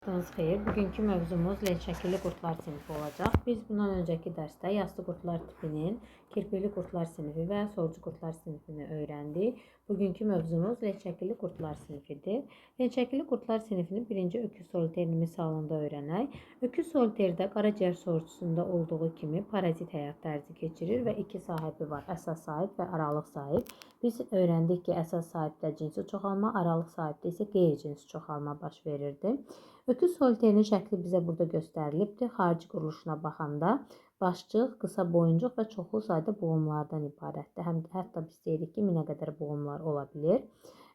Vaxtınız xeyir. Bugünkü mövzumuz lenşəkilli qurdlar sinifi olacaq. Biz bundan öncəki dərsdə yassı qurdlar tipinin kirpikli qurdlar sinifi və sorucu qurdlar sinifini öyrəndik. Bugünkü mövzumuz lenşəkilli qurdlar sinifidir. Lenşəkilli qurdlar sinifini birinci öküz soliterinin misalında öyrənək. Öküz soliterdə qaraciyər sorucusunda olduğu kimi parazit həyat tərzi keçirir və iki sahibi var. Əsas sahib və aralıq sahib. Biz öyrəndik ki, əsas sahibdə cinsi çoxalma, aralıq sahibdə isə qeyri-cinsi çoxalma baş verirdi. Öküz soliterinin şəkli bizə burada göstərilibdir. Xarici quruluşuna baxanda başçıq, qısa boyuncuq və çoxlu sayda buğumlardan ibarətdir. Həm də hətta biz deyirik ki, 1000-ə qədər buğumlar ola bilir.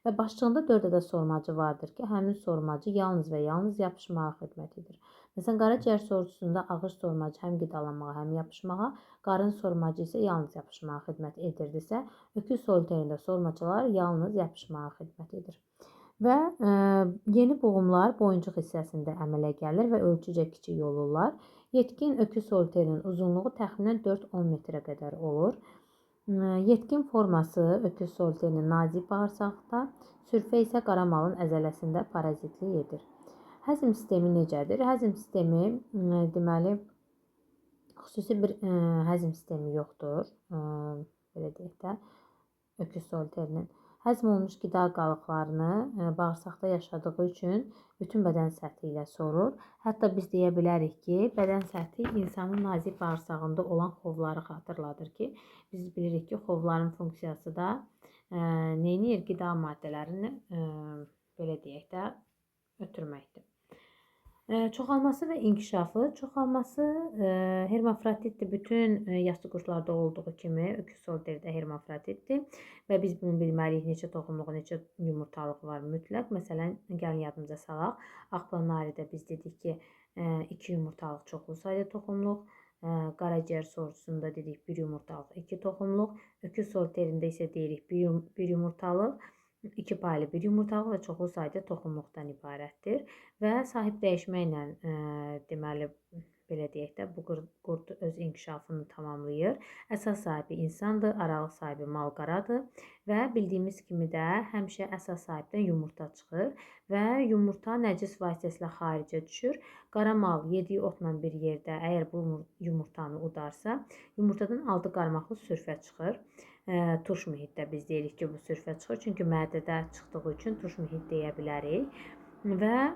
Və başçığında 4 ədəd sormacı vardır ki, həmin sormacı yalnız və yalnız yapışmağa xidmət edir. Məsələn, qaraciyər sorucusunda ağız sormacı həm qidalanmağa, həm yapışmağa, qarın sormacı isə yalnız yapışmağa xidmət edirdisə, öküz soliterində sormacılar yalnız yapışmağa xidmət edir. Və yeni buğumlar boyuncuq hissəsində əmələ gəlir və ölçücə kiçik olurlar. Yetkin öküz soliterinin uzunluğu təxminən 4-10 metrə qədər olur. Yetkin forması öküz soliterinin nazik bağırsaqda, sürfə isə qaramalın əzələsində parazitlik edir. Həzm sistemi necədir? Həzm sistemi deməli xüsusi bir həzm sistemi yoxdur. Belə deyək də, öküz soliterinin. Həzm olunmuş qida qalıqlarını bağırsaqda yaşadığı üçün bütün bədən səthi ilə sorur. Hətta biz deyə bilərik ki, bədən səthi insanın nazik bağırsağında olan xovları xatırladır ki, biz bilirik ki, xovların funksiyası da neyniyir? Qida maddələrini belə deyək də ötürməkdir. Çoxalması və inkişafı. Çoxalması hermafroditdir. Bütün yassı qurdlarda olduğu kimi öküz soliterdə hermafroditdir. Və biz bunu bilməliyik, neçə toxumluğu, neçə yumurtalığı var mütləq. Məsələn, gəlin yadımıza salaq. Ağplanaridə biz dedik ki, 2 yumurtalıq çoxlu sayda toxumluq. Qaraciyər sorucusunda dedik 1 yumurtalıq, 2 toxumluq. Öküz soliterində isə deyirik 1 yumurtalıq, 2 paylı bir yumurtalıq və çoxlu sayda toxumluqdan ibarətdir. Və sahib dəyişməklə deməli, belə deyək də, bu qurd öz inkişafını tamamlayır. Əsas sahibi insandır, aralıq sahibi malqaradır və bildiyimiz kimi də həmişə əsas sahibdən yumurta çıxır və yumurta nəcis vasitəsilə xaricə düşür. Qaramal yediyi otla bir yerdə əgər bu yumurtanı udarsa, yumurtadan 6 qarmaqlı sürfə çıxır. Turş mühitdə biz deyirik ki, bu sürfə çıxır. Çünki mədədə çıxdığı üçün turş mühit deyə bilərik. Və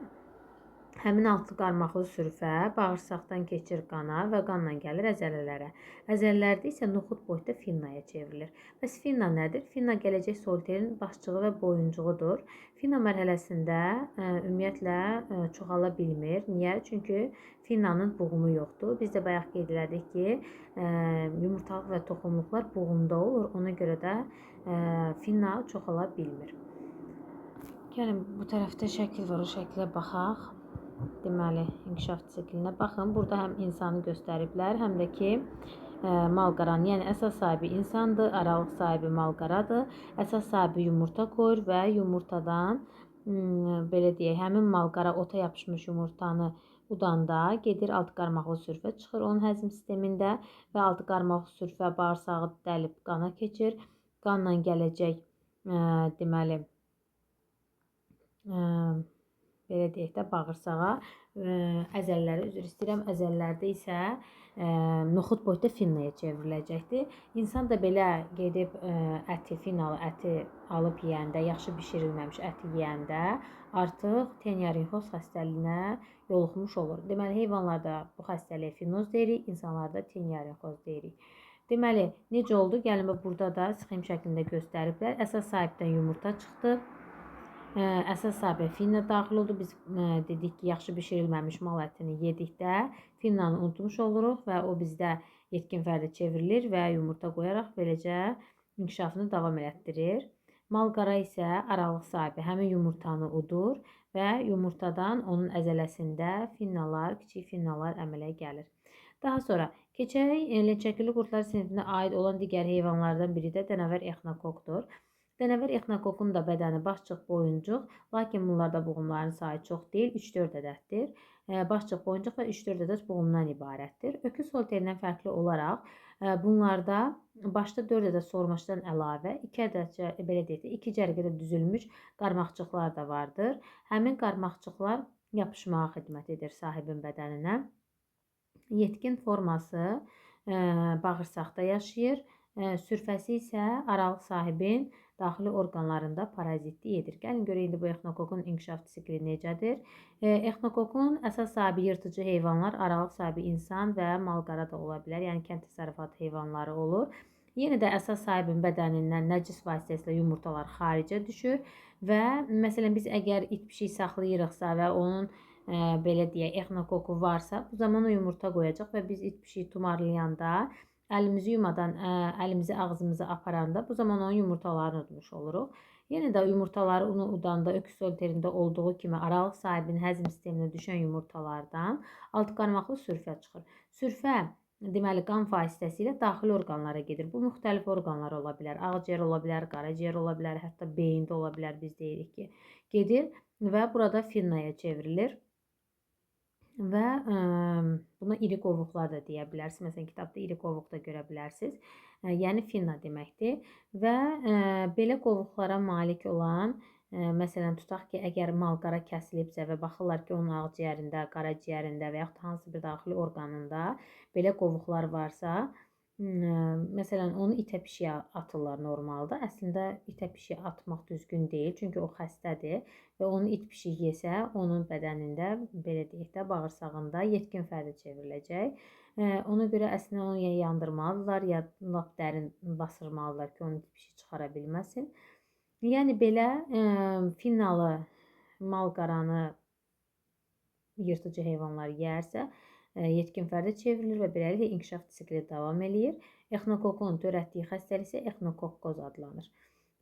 həmin 6 qarmaqlı sürfə bağırsaqdan keçir qana və qanla gəlir əzələlərə. Əzələlərdə isə noxud boyda finnaya çevrilir. Bəs finna nədir? Finna gələcək soliterin başçığı və boyuncuğudur. Finna mərhələsində ümumiyyətlə çoxala bilmir. Niyə? Çünki finnanın buğumu yoxdur. Biz də bayaq qeyd elədik ki, yumurtalıq və toxumluqlar buğumda olur. Ona görə də finna çoxala bilmir. Gəlin, bu tərəfdə şəkil var, o şəklə baxaq. Deməli, inkişaf siklinə baxın. Burada həm insanı göstəriblər, həm də ki, malqaranı. Yəni, əsas sahibi insandır, aralıq sahibi malqaradır. Əsas sahibi yumurta qoyur və yumurtadan, belə deyək, həmin malqara ota yapışmış yumurtanı udanda gedir, altı qarmaqlı sürfə çıxır onun həzm sistemində və altı qarmaqlı sürfə bağırsağı dəlib qana keçir. Qanla gələcək, deməli, belə deyək də, bağırsağa, əzəllərə, üzr istəyirəm, əzəllərdə isə noxud boyda finnaya çevriləcəkdir. İnsan da belə gedib əti, finnalı əti alıb yeyəndə, yaxşı bişirilməmiş əti yeyəndə artıq teniyarinxoz xəstəliyinə yoluxmuş olur. Deməli, heyvanlarda bu xəstəliyə finoz deyirik, insanlarda teniyarinxoz deyirik. Deməli, necə oldu? Gəlin, burada da sxem şəklində göstəriblər. Əsas sahibdən yumurta çıxdı. Əsas sahibə finna daxil oldu. Biz dedik ki, yaxşı bişirilməmiş mal ətini yedikdə finnanı unutmuş oluruq və o bizdə yetkin fərdə çevrilir və yumurta qoyaraq beləcə inkişafını davam elətdirir. Malqara isə aralıq sahibi həmin yumurtanı udur və yumurtadan onun əzələsində finnalar, kiçik finnalar əmələ gəlir. Daha sonra keçək lençəkilli qurdlar sinifinə aid olan digər heyvanlardan biri də dənəvər exnokokdur. Dənəvər exnokokun da bədəni başçıq, boyuncuq, lakin bunlarda buğumların sayı çox deyil, 3-4 ədəddir. Başçıq, boyuncuq və 3-4 ədəd buğumdan ibarətdir. Öküz soliterindən fərqli olaraq bunlarda başda 4 ədəd sormaçdan əlavə 2 ədəd, belə deyək də, 2 cərgədə düzülmüş qarmaqçıqlar da vardır. Həmin qarmaqçıqlar yapışmağa xidmət edir sahibin bədəninə. Yetkin forması bağırsaqda yaşayır. Sürfəsi isə aralıq sahibin daxili orqanlarında parazitlik edir. Gəlin görək indi bu exinokokun inkişaf sikli necədir. Exinokokun əsas sahibi yırtıcı heyvanlar, aralıq sahibi insan və malqara da ola bilər. Yəni kənd təsərrüfatı heyvanları olur. Yenə də əsas sahibin bədənindən nəcis vasitəsilə yumurtalar xaricə düşür və məsələn biz əgər it pişik saxlayırıqsa və onun belə deyək exinokoku varsa, bu zaman o yumurta qoyacaq və biz it pişiyi tumarlayanda əlimizi yumadan əlimizi ağzımıza aparanda bu zaman onun yumurtalarını udmuş oluruq. Yenə də yumurtaları onu udanda öküz soliterində olduğu kimi aralıq sahibinin həzm sisteminə düşən yumurtalardan altı qarmaqlı sürfə çıxır. Sürfə deməli qan vasitəsilə daxili orqanlara gedir. Bu müxtəlif orqanlar ola bilər. Ağciyər ola bilər, qaraciyər ola bilər, hətta beyində ola bilər. Biz deyirik ki, gedir və burada finnaya çevrilir. Və buna iri qovuqlar da deyə bilərsiniz. Məsələn, kitabda iri qovuq da görə bilərsiniz. Yəni finna deməkdir. Və belə qovuqlara malik olan, məsələn, tutaq ki, əgər malqara kəsilibsə və baxırlar ki, onun ağciyərində, qaraciyərində və yaxud hansı bir daxili orqanında belə qovuqlar varsa, məsələn, onu itə pişiyə atırlar normalda. Əslində, itə pişiyə atmaq düzgün deyil, çünki o xəstədir və onu it pişik yesə, onun bədənində, belə deyək də, bağırsağında yetkin fərdə çevriləcək. Ona görə əslində onu ya yandırmalıdırlar, ya lap dərin basırmalıdırlar ki, onu it pişik çıxara bilməsin. Yəni belə finnalı malqaranı yırtıcı heyvanlar yeyərsə, yetkin fərdə çevrilir və beləliklə inkişaf sikli davam eləyir. Exinokokun törətdiyi xəstəlik isə exinokokkoz adlanır.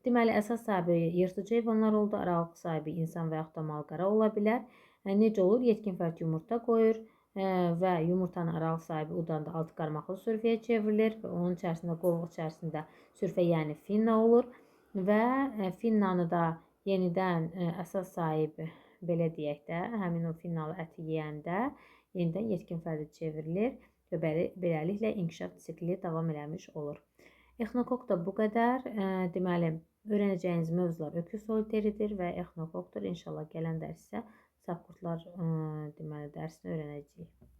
Deməli, əsas sahibi yırtıcı heyvanlar oldu, aralıq sahibi insan və yaxud da malqara ola bilər. Necə olur? Yetkin fərd yumurta qoyur və yumurtanın aralıq sahibi udanda altı qarmaqlı sürfəyə çevrilir və onun içərisində, qovuq içərisində sürfə, yəni finna olur və finnanı da yenidən əsas sahibi, belə deyək də, həmin o finnalı əti yeyəndə yenidən yetkin fərdə çevrilir və beləliklə inkişaf sikli davam eləmiş olur. Exinokok da bu qədər. Deməli, öyrənəcəyiniz mövzular öküz soliteridir və exinokokdur. İnşallah gələn dərs isə sapqurtlar deməli dərsini öyrənəcəyik.